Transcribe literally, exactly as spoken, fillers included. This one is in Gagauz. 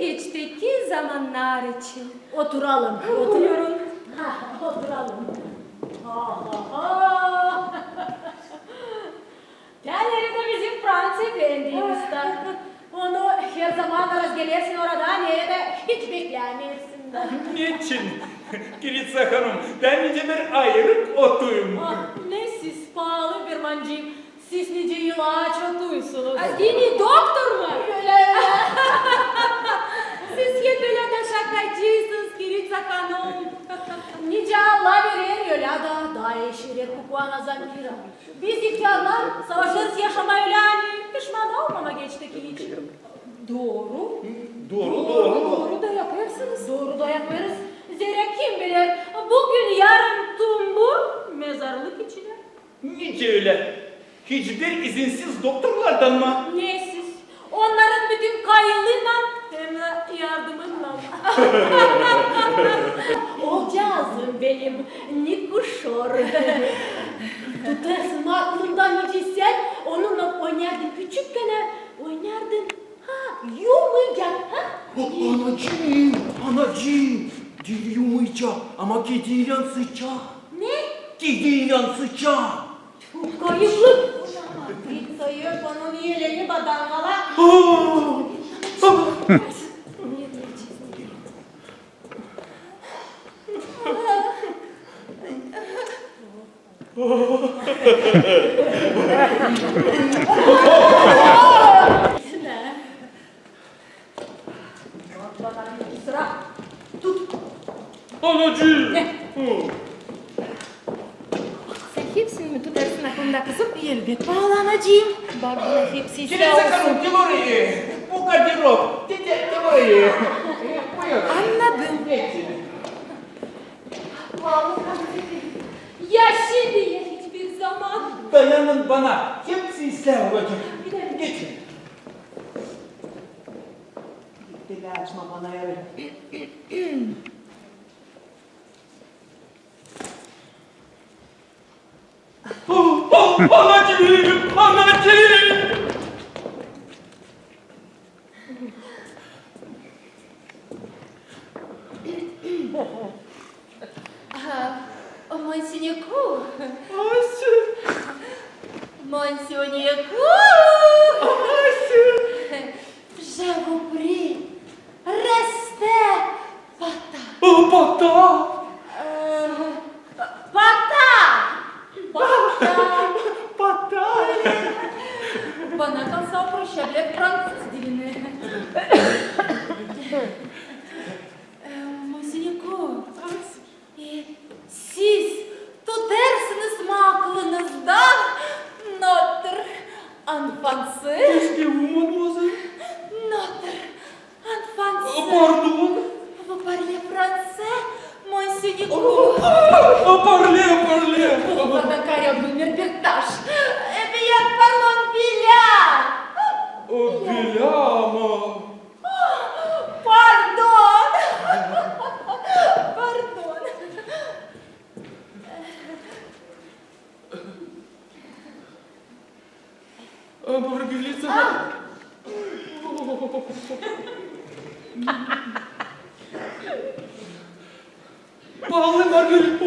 İçteki zamannar için. Oturalım. Buyurun. Ha, oturalım. Ha, ha, ha. Tä neredä bizim Frans efendimiz dä. Onu her zaman razgelersin orada, neredä hiç beklämeersin dä. Neçin, Kiriţa hanım, bän nicä bir ayırık otuyum. Ah, ne siz, paalı Bermancıım, siz nicä ilaç otuysunuz. A, diil mi, doktor mu? Ölä, ölä. Siz hep ölä dä şakacıysınız, Kiriţa hanım. Nicä Allah verer, ölä dä, taa eşerek kukuana Zamfira. Biz, ihtärlar, savaşêrız yaşamaa ölä, ani pişman olmamaa hiç tä hiç. Dooru. Dooru, dooru. Dooru da yapêrsınız. Dooru da yapêrız. Zerä kim biler, büün-yarın tumbur mezarlık içinä. Nicä ölä? Hiç bir izinsiz doktorlardan mı? Ne siz? Onnarın bütün kayılaylan hem dä yardımıylan. Oolcaazım benim, ne kuşor. Tutêrsın mı aklında, nicä sän onunnan oynardın küçükkän, oynardın? Ha, yumuycak, ha? O, anacıım, anacıım, diil yumuycak, ama kediylän sıçak. Ne? Kediylän sıçak. Çok ayıplık. Hiç sayı yok, onun yeleni badangala. Aa! Anacıım! Ne? Hı. Sän hepsini mi tutêrsın aklında, kızım? Elbet, paalı anacıım. Bak, buna hepsi islää olsun. Kiriţa hanım, te vurêr, bu garderob, te, te, te vurêr. Buyurun. Annadım. Geçin. Paalı Frans efendim, ya şindi, ya hiçbir zaman. Dayanın bana, hepsi islää olacek. Geçin. Te dä açma bana yarı. Oh, oh, anacıım, anacıım! Ah, Monsieur Nicot. Monsieur. Monsieur Nicot. Monsieur. Je vous prie, restez pas tard. Oh, pas tard. Euh, pas tard. Pas tard. Pas tard. Bana kalsa, o proşa bilä fransız dilini. Ee, Monsieur Nicot, e, siz tutêrsınız mı aklınızda notre enfance? Excusez-moi, mademoiselle. Notre enfance. Pardon. Vous parlez français, Monsieur Nicot? Oh, parlez, parlez. Vous parlez carrément merpektaş. Eh bien, parlons bilä. Oh, bilä mı? Pardon. Pardon. Margarita. Paalı Margarita.